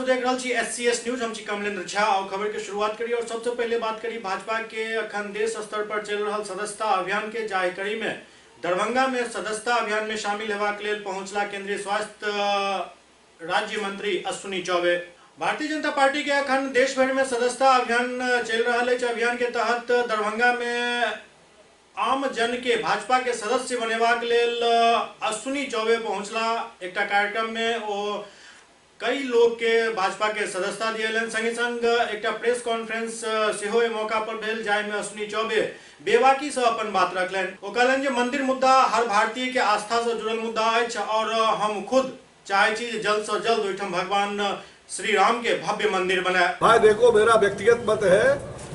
देख रहल छी एससीएस न्यूज। हम छी कमलेंद्र झा और खबर के शुरुआत करी और सबसे पहले बात करी भाजपा के अखन देश स्तर पर चल रहा सदस्यता अभियान के, जाहि कड़ी में दरभंगा में सदस्यता अभियान में शामिल हेबाक लेल पहुंचला केंद्रीय स्वास्थ्य राज्य मंत्री अश्विनी चौबे। भारतीय जनता पार्टी के अखन देश भर में सदस्यता अभियान चल रहा है। अभियान के तहत दरभंगा में आम जन के भाजपा के सदस्य बनेबाक लेल अश्विनी चौबे पहुंचला। एक कार्यक्रम में वो कई लोग के भाजपा के सदस्यता दियलन। संगे संग एक प्रेस कॉन्फ्रेंस सेहो एहि मौका पर भेल, जाहि में अश्विनी चौबे बेबाकी से अपन बात रखलनि। ओ कहलनि जे मंदिर मुद्दा हर भारतीय के आस्था से जुड़ल मुद्दा अछि और हम खुद चाहे छी जे जल्द से जल्द ओहिठाम भगवान श्री राम के भव्य मंदिर बनाए। भाई देखो, मेरा व्यक्तिगत मत है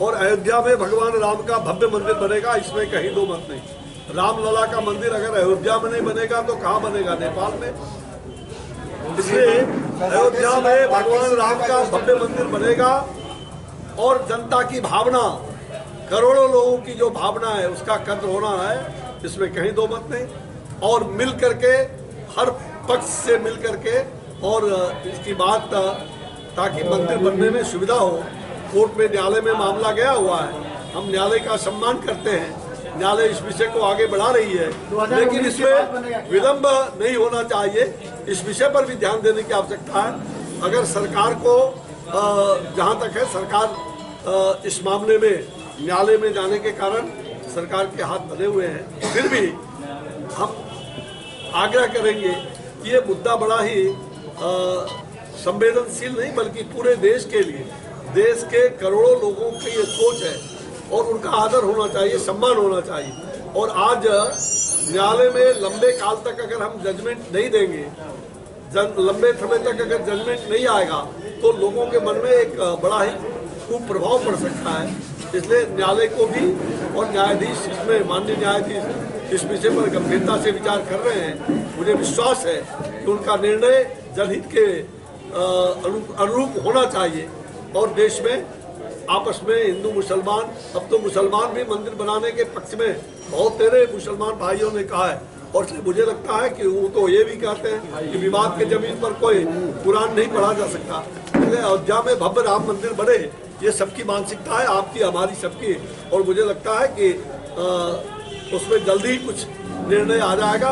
और अयोध्या में भगवान राम का भव्य मंदिर बनेगा, इसमें कहीं दो मत नहीं। रामलला का मंदिर अगर अयोध्या में नहीं बनेगा तो कहाँ बनेगा? नेपाल में। इसलिए अयोध्या में भगवान राम का भव्य मंदिर बनेगा और जनता की भावना, करोड़ों लोगों की जो भावना है उसका कद्र होना है, इसमें कहीं दो मत नहीं। और मिल करके, हर पक्ष से मिल करके और इसकी बात, ताकि मंदिर बनने में सुविधा हो। कोर्ट में, न्यायालय में मामला गया हुआ है, हम न्यायालय का सम्मान करते हैं, न्यायालय इस विषय को आगे बढ़ा रही है, लेकिन इसमें विलंब नहीं होना चाहिए। इस विषय पर भी ध्यान देने की आवश्यकता है। अगर सरकार को, जहाँ तक है, सरकार इस मामले में न्यायालय में जाने के कारण सरकार के हाथ बंधे हुए हैं, फिर भी हम आग्रह करेंगे कि ये मुद्दा बड़ा ही संवेदनशील नहीं बल्कि पूरे देश के लिए, देश के करोड़ों लोगों की ये सोच है और उनका आदर होना चाहिए, सम्मान होना चाहिए। और आज न्यायालय में लंबे काल तक अगर हम जजमेंट नहीं देंगे, लंबे समय तक अगर जजमेंट नहीं आएगा तो लोगों के मन में एक बड़ा ही कुप्रभाव पड़ सकता है। इसलिए न्यायालय को भी और न्यायाधीश, इसमें माननीय न्यायाधीश इस विषय पर गंभीरता से विचार कर रहे हैं। मुझे विश्वास है कि उनका निर्णय जनहित के अनुरूप होना चाहिए और देश में आपस में हिंदू मुसलमान, अब तो मुसलमान भी मंदिर बनाने के पक्ष में बहुत तेरे मुसलमान भाइयों ने कहा है। और इसलिए मुझे लगता है कि वो तो ये भी कहते हैं कि विवाद के जमीन पर कोई कुरान नहीं पढ़ा जा सकता। इसलिए अयोध्या में भव्य राम मंदिर बने, ये सबकी मानसिकता है, आपकी, हमारी, सबकी। और मुझे लगता है कि उसमें जल्दी कुछ निर्णय आ जाएगा,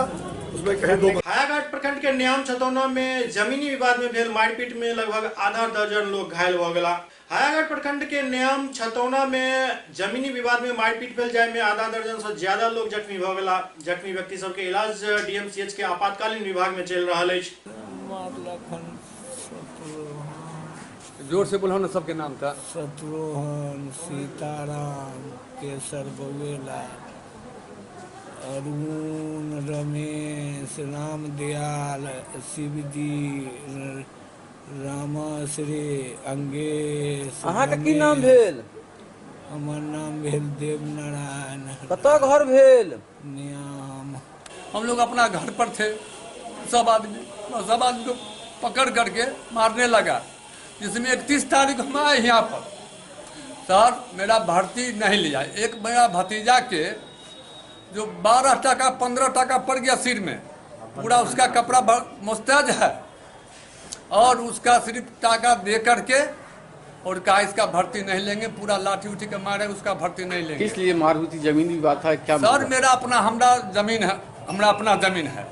उसमें कहीं दो। हायाघाट प्रखंड के न्याम छतौना में जमीनी विवाद में भेल मारपीट में लगभग आधा दर्जन लोग घायल हो गया। हायाघाट प्रखंड के न्याम छतौना में जमीनी विवाद में मारपीट भेल, जाय में आधा दर्जन से ज्यादा लोग जख्मी हो गया। जख्मी व्यक्ति सबके इलाज डीएमसीएच के आपातकालीन विभाग में चल रहा है। जोर से बोलो ना, सबके नाम था। शत्रुघ्न, सीताराम, केसर बउेला, अरुण, रमेश, रामदयाल, शिवजी, रामाश्री, अंगेश। अहाँ के की नाम भेल? हमर नाम भेल देवनारायण। कतऽ घर भेल? नियाम। हम लोग अपना घर पर थे, सब आदमी को पकड़ करके मारने लगा, जिसमें 31 तारीख हम आए यहाँ पर। सर मेरा भर्ती नहीं लिया। एक मेरा भतीजा के जो 12 टाका 15 टाका पड़ गया सिर में, पूरा उसका कपड़ा मुस्तैद है और उसका सिर्फ टाका दे करके और कहा इसका भर्ती नहीं लेंगे, पूरा लाठी उठी के मारे, उसका भर्ती नहीं लेंगे। इसलिए मार हुई थी? जमीन भी बात है क्या? सर मेरा अपना, हमारा जमीन है, हमारा अपना जमीन है।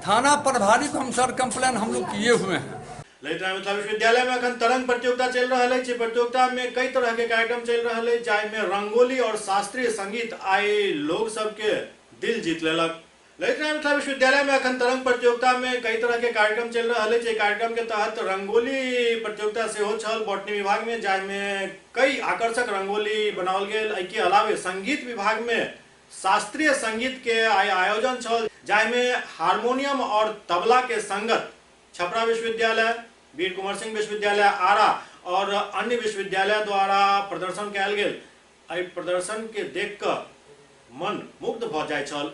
थाना प्रभारी को हम सर कंप्लेन हम लोग किए हुए हैं। ललित नारायण मिथिला विश्वविद्यालय में अखन तरंग प्रतियोगिता चल रहा है। प्रतियोगिता में कई तरह के कार्यक्रम चल रहा है, जाहि में रंगोली और शास्त्रीय संगीत आए लोग सबके दिल जीत लेलक। ललित नारायण मिथिला विश्वविद्यालय में अखन तरंग प्रतियोगिता में कई तरह के कार्यक्रम चल रहा है। कार्यक्रम के तहत रंगोली प्रतियोगिता सेहो छल बॉटनी विभाग में, जाहि में कई आकर्षक रंगोली बनाओल गेल। एहि के अलावे संगीत विभाग में शास्त्रीय संगीत के आयोजन छल, जाहि में हारमोनियम और तबला के संगत छपरा विश्वविद्यालय, वीर कुंवर सिंह विश्वविद्यालय आरा और अन्य विश्वविद्यालय द्वारा प्रदर्शन कयल गेल। एहि प्रदर्शन के देख कऽ मन मुग्ध भऽ जाइत छल।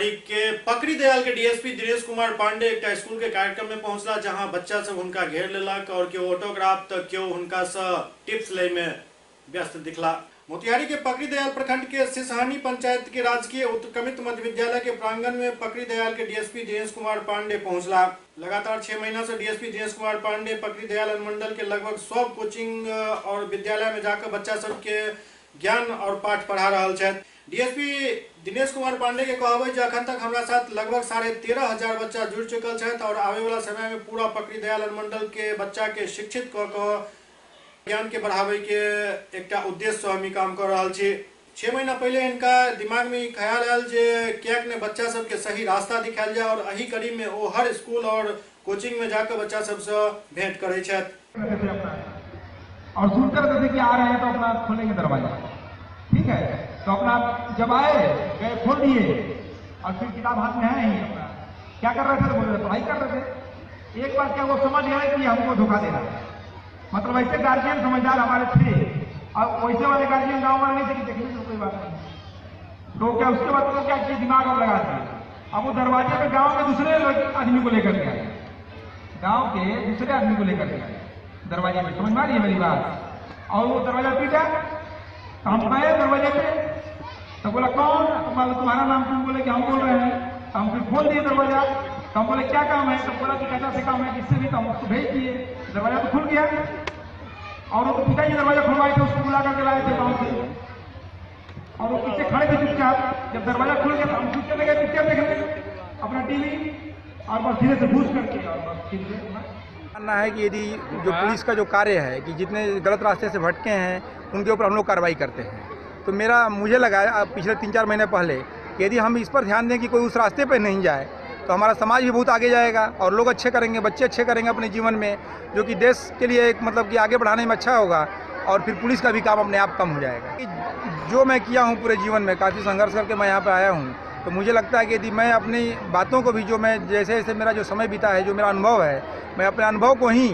मोतिहारी के पकड़ी दयाल के डीएसपी दिनेश कुमार पांडे एकटा स्कूल के कार्यक्रम में पहुंचला, जहां बच्चा सब हुनका घेर लेलक और केओ ऑटोग्राफ तो केओ हुनका से टिप्स ले में व्यस्त दिखला। मोतिहारी के पकड़ी दयाल प्रखंड के सिसहानी पंचायत के राजकीय उत्क्रमित मध्य विद्यालय के प्रांगण में पकड़ी दयाल के डीएसपी दिनेश कुमार पांडे पहुंचला। लगातार 6 महीना से डीएसपी दिनेश कुमार पांडे पकड़ी दयाल अनुमंडल के लगभग 100 कोचिंग और विद्यालय में जाकर बच्चा सबके ज्ञान और पाठ पढ़ा रहा छथि। डीएसपी दिनेश कुमार पांडे के कहब जे अखन तक हमरा साथ लगभग 13,500 बच्चा जुड़ चुकल छथि और आवे वाला समय में पूरा पकड़ी दयाल अनुमंडल के बच्चा के शिक्षित कऽ कऽ ज्ञान के बढ़ावे के एकटा उद्देश्य से हम काम कर रहल छी। 6 महीना पहले इनका दिमाग में ई ख्याल आयल जे किएक ने बच्चा सबके सही रास्ता दिखायल जाए और एही कड़ी में ओ हर स्कूल और कोचिंग में जाकर बच्चा सबसे भेंट करे छथि। और सुनते रहते थे कि आ रहे हैं तो अपना खोलेंगे दरवाजा, ठीक है, तो अपना जब आए गए खोल दिए और फिर किताब हाथ में है ही, अपना क्या कर रहे थे तो बोल रहे पढ़ाई कर रहे थे। एक बार क्या वो समझ गए कि हमको धोखा दे रहा है, मतलब ऐसे गार्जियन समझदार हमारे थे और वैसे वाले गार्जियन गाँव वाले नहीं थे कि देखने से कोई बात नहीं। तो क्या उसके बाद तो क्या कि दिमाग और लगा दिए। अब वो दरवाजे पे गाँव के दूसरे आदमी को लेकर के आए, गाँव के दूसरे आदमी को लेकर के आए दरवाजे पे, समझ में आ रही है मेरी बात। और वो दरवाजा पीटा तो हम गए दरवाजे पे तो बोला कौन, तो तुम्हारा नाम तुम बोले कि हम बोल रहे हैं। तो हम फिर खोल दिए दरवाजा, तो हम बोले क्या काम है, तो बोला कि चाचा से काम है किससे भी, तो हम उसको भेज दिए। दरवाजा तो खुल गया और वो पिताजी दरवाजा खुलवाए थे, उसको बुला करके लाए थे गाँव से, और वो पीछे खड़े थे चुपचाप। जब दरवाजा खुल गया तो हम चुपचाप गए पिक्चर देखने अपना टीवी, और बस धीरे से घुस करके और बस फिर मानना है कि यदि जो पुलिस का जो कार्य है कि जितने गलत रास्ते से भटके हैं उनके ऊपर हम लोग कार्रवाई करते हैं, तो मेरा मुझे लगा पिछले 3-4 महीने पहले कि यदि हम इस पर ध्यान दें कि कोई उस रास्ते पर नहीं जाए तो हमारा समाज भी बहुत आगे जाएगा और लोग अच्छे करेंगे, बच्चे अच्छे करेंगे अपने जीवन में, जो कि देश के लिए एक मतलब कि आगे बढ़ाने में अच्छा होगा और फिर पुलिस का भी काम अपने आप कम हो जाएगा। जो मैं किया हूँ पूरे जीवन में काफ़ी संघर्ष करके मैं यहाँ पर आया हूँ, तो मुझे लगता है कि यदि मैं अपनी बातों को भी जो मैं जैसे जैसे मेरा जो समय बीता है, जो मेरा अनुभव है, मैं अपने अनुभव को ही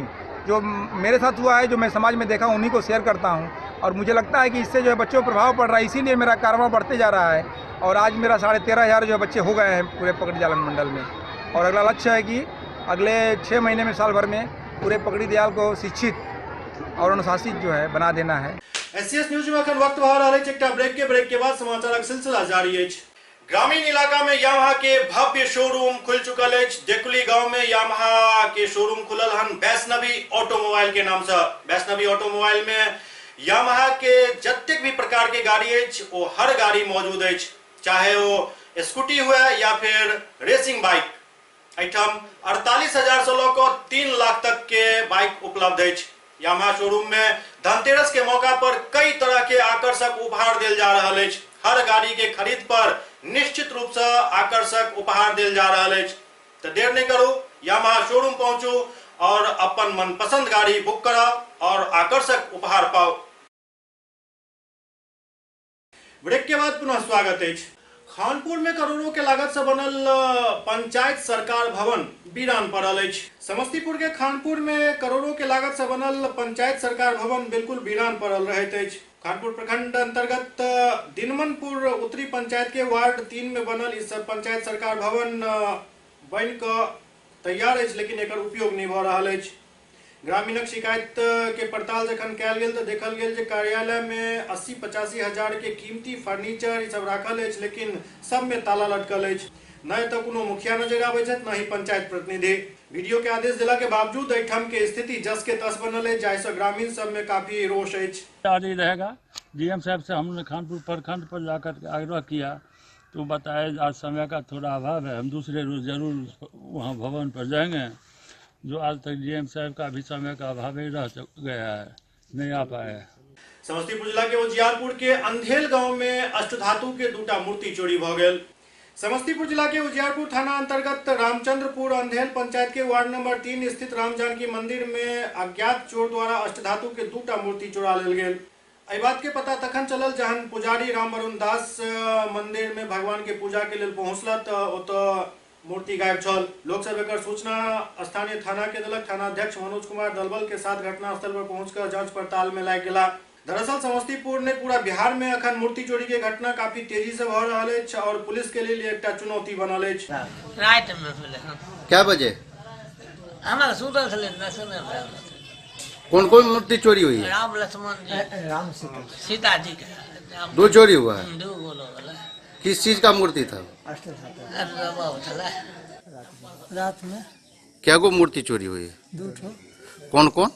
जो मेरे साथ हुआ है, जो मैं समाज में देखा, उन्हीं को शेयर करता हूँ और मुझे लगता है कि इससे जो है बच्चों पर प्रभाव पड़ रहा है, इसीलिए मेरा कारवां बढ़ते जा रहा है और आज मेरा 13,500 जो बच्चे हो गए हैं पूरे पकड़ी दयाल मंडल में। और अगला लक्ष्य है कि अगले 6 महीने में साल भर में पूरे पकड़ी दयाल को शिक्षित और अनुशासित जो है बना देना है। एससीएस न्यूज में अखन वक्त भऽ रहल अछि एकटा ब्रेक के बाद समाचारक सिलसिला जारी अछि। ग्रामीण इलाका में यामाहा के भव्य शोरूम खुल चुकल अछि। देकुली गांव में यामाहा के शोरूम खुलल हन वैष्णवी ऑटोमोबाइल के नाम से। वैष्णवी ऑटोमोबाइल में यामाहा के जतेक भी प्रकार के गाड़ी अछि ओ हर गाड़ी मौजूद अछि, चाहे वो स्कूटी हुए या फिर रेसिंग बाइक। एहिठाम 48,000 से लऽ कऽ 3 लाख तक के बाइक उपलब्ध अछि। यामाहा शोरूम में धनतेरस के मौका पर कई तरह के आकर्षक उपहार देल जा रहल अछि। हर गाड़ी के खरीद पर निश्चित रूप से आकर्षक उपहार देल जा रहल अछि। तो देर नहीं करू, यामाहा शोरूम पहुंचू और अपन मनपसंद गाड़ी बुक कराओ और आकर्षक उपहार पाओ। ब्रेक के बाद पुनः स्वागत है। खानपुर में करोड़ों के लागत से बनल पंचायत सरकार भवन वीरान पड़ल अछि। समस्तीपुर के खानपुर में करोड़ों के लागत से बनल पंचायत सरकार भवन बिल्कुल वीरान पड़ल रहैत अछि। खानपुर प्रखंड अंतर्गत दिनमनपुर उत्तरी पंचायत के वार्ड 3 में बनल इस पंचायत सरकार भवन बन कऽ तैयार अछि, लेकिन एकर उपयोग नहीं भऽ रहल अछि। ग्रामीणक शिकायत के पड़ताल जखन कयल गेल तो देखल गेल जे कार्यालय में 80-85 हजार के कीमती फर्नीचर ई सब राखल अछि, लेकिन सब में ताला लटकल अछि। न तो कोनो मुखिया नजर आबै छथि न ही पंचायत प्रतिनिधि। वीडियो के आदेश दिला के बावजूद एहिठाम के स्थिति जस के तस बनल अछि, जाहिसँ ग्रामीण सब में काफी रोष अछि। जारी रहेगा। डीएम साहब से हमने खानपुर प्रखंड पर जाकर आग्रह किया तो बताए आज समय का थोड़ा अभाव है, हम दूसरे रोज जरूर वहाँ भवन पर जाएंगे। जो आज तक डीएम साहब का भी समय का अभाव ही रह गया है, नहीं आ पाए। समस्तीपुर जिला के उजियारपुर के अंधेल गांव में अष्टधातु के दूटा मूर्ति चोरी भ गेल। समस्तीपुर जिला के उजियारपुर थाना अंतर्गत रामचंद्रपुर अंधेल पंचायत के वार्ड नंबर 3 स्थित राम जानकी मंदिर में अज्ञात चोर द्वारा अष्टधातु के दूटा मूर्ति चोरा लेल गेल। एहि बात के पता तखन चलल जहन पुजारी राम वरुण दास मंदिर में भगवान के पूजा के लेल पहुंचला तो ओतऽ मूर्ति गायब छल। लोक सब एकर सूचना स्थानीय थाना के देलक। थानाध्यक्ष मनोज कुमार दलबल के साथ घटनास्थल पर पहुंचकर जांच पड़ताल में लागि गेला। दरअसल समस्तीपुर ने पूरा बिहार में अखन मूर्ति चोरी के घटना काफी तेजी से भऽ रहल अछि और पुलिस के लिए एकटा चुनौती बनल अछि। रात में भेलै हन। क्या बजे? हमरा सुतल छलै, दर्शन नहि भेल। कौन कौन मूर्ति चोरी हुई है? राम लक्ष्मण जी, राम सीता, सीता जी के। दो चोरी हुआ है। दो गो भेलै। किस चीज का मूर्ति था? रात में। क्या गो मूर्ति चोरी हुई है? दो ठो। कौन कौन?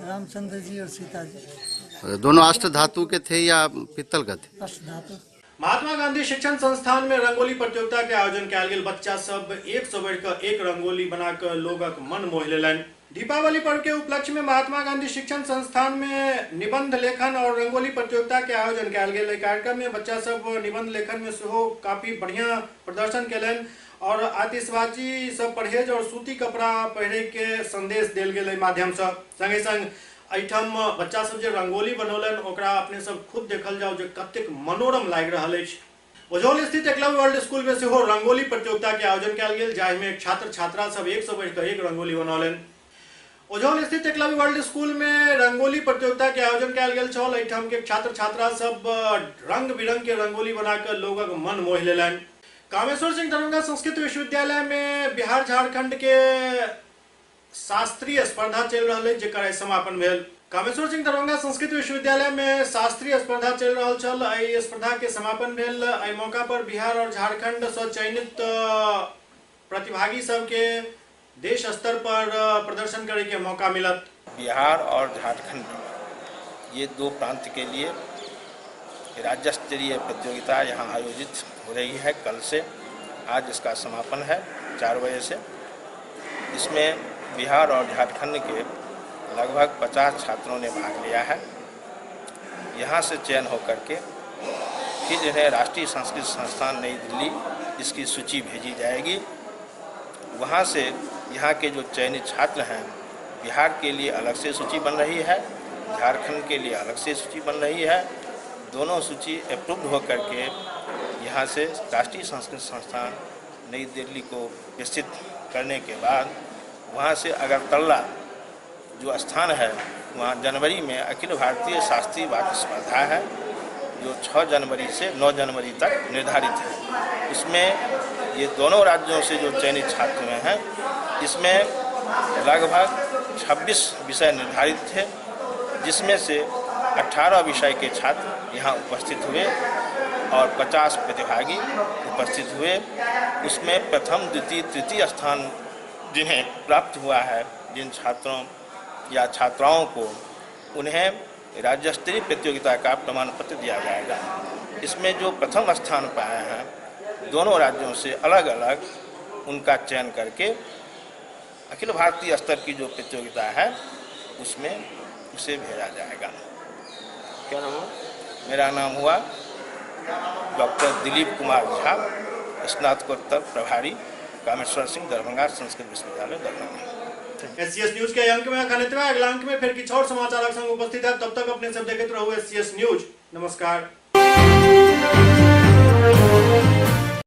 रामचंद्र जी और सीता जी। दोनों अष्ट धातु के थे या पित्तल का थे? अष्ट धातु। महात्मा गांधी शिक्षण संस्थान में रंगोली प्रतियोगिता के आयोजन कयल गेल। बच्चा सब एक सौ बढ़िकऽ एक रंगोली बनाकर लोगक मन मोहि लेलनि। दीपावली पर्व के उपलक्ष्य में महात्मा गांधी शिक्षण संस्थान में निबंध लेखन और रंगोली प्रतियोगिता के आयोजन कयल गेल। एहि कार्यक्रम में बच्चा सब निबंध लेखन में सेहो काफी बढ़िया प्रदर्शन कयलनि और आतिशबाजी सब परहेज और सूती कपड़ा पहिरे के संदेश देल गेल एहि माध्यम से। संगे संग एहिठाम बच्चा सब जे रंगोली बनौलनि ओकरा अपने सब खुद देखल जाओ जे कतेक मनोरम लागि रहल अछि। ओझौल स्थित एकलव्य वर्ल्ड स्कूल में सेहो रंगोली प्रतियोगिता के आयोजन कयल गेल, जाहि में छात्र छात्रा सब एक सौ बढ़िकऽ एक रंगोली बनौलनि। ओझौल स्थित एकलव्य वर्ल्ड स्कूल में रंगोली प्रतियोगिता के आयोजन कयल गेल छल। एहिठाम के छात्र छात्रा सब रंग बिरंग के रंगोली बनाकर लोगक मन मोहि लेलनि। कामेश्वर सिंह दरभंगा संस्कृत विश्वविद्यालय में बिहार झारखंड के शास्त्रीय स्पर्धा चलि रहल अछि, जकर आइ समापन भेल। कामेश्वर सिंह दरभंगा संस्कृत विश्वविद्यालय में शास्त्रीय स्पर्धा चलि रहल छल। एहि स्पर्धा के समापन भेल। एहि मौका पर बिहार और झारखंड से चयनित प्रतिभागी सबके देश स्तर पर प्रदर्शन करे के मौका मिलत। बिहार और झारखंड ये दो प्रांत के लिए राज्य स्तरीय प्रतियोगिता यहाँ आयोजित हो रही है कल से। आज इसका समापन है 4 बजे से। इसमें बिहार और झारखंड के लगभग 50 छात्रों ने भाग लिया है। यहाँ से चयन होकर के फिर इन्हें राष्ट्रीय संस्कृत संस्थान नई दिल्ली इसकी सूची भेजी जाएगी। वहाँ से यहाँ के जो चयनित छात्र हैं, बिहार के लिए अलग से सूची बन रही है, झारखंड के लिए अलग से सूची बन रही है। दोनों सूची अप्रूव्ड होकर के यहाँ से राष्ट्रीय संस्कृत संस्थान नई दिल्ली को विस्तृत करने के बाद वहाँ से अगरतला जो स्थान है वहाँ जनवरी में अखिल भारतीय शास्त्रीय वाक्य स्पर्धा है, जो 6 जनवरी से 9 जनवरी तक निर्धारित है। इसमें ये दोनों राज्यों से जो चयनित छात्र हुए हैं, इसमें लगभग 26 विषय निर्धारित थे, जिसमें से 18 विषय के छात्र यहाँ उपस्थित हुए और 50 प्रतिभागी उपस्थित हुए। उसमें प्रथम, द्वितीय, तृतीय स्थान जिन्हें प्राप्त हुआ है, जिन छात्रों या छात्राओं को, उन्हें राज्य स्तरीय प्रतियोगिता का प्रमाण पत्र दिया जाएगा। इसमें जो प्रथम स्थान पाए हैं, दोनों राज्यों से अलग अलग उनका चयन करके अखिल भारतीय स्तर की जो प्रतियोगिता है उसमें उसे भेजा जाएगा। क्या नाम हुआ? मेरा नाम हुआ डॉक्टर दिलीप कुमार झा, स्नातकोत्तर प्रभारी, कामेश्वर सिंह दरभंगा संस्कृत विश्वविद्यालय दरभंगा। एससीएस न्यूज के अंक में अखन एतबे। अगला अंक में फिर किछु और समाचारक संग उपस्थित है। तब तक अपने सब देखैत रहू एससीएस न्यूज। नमस्कार।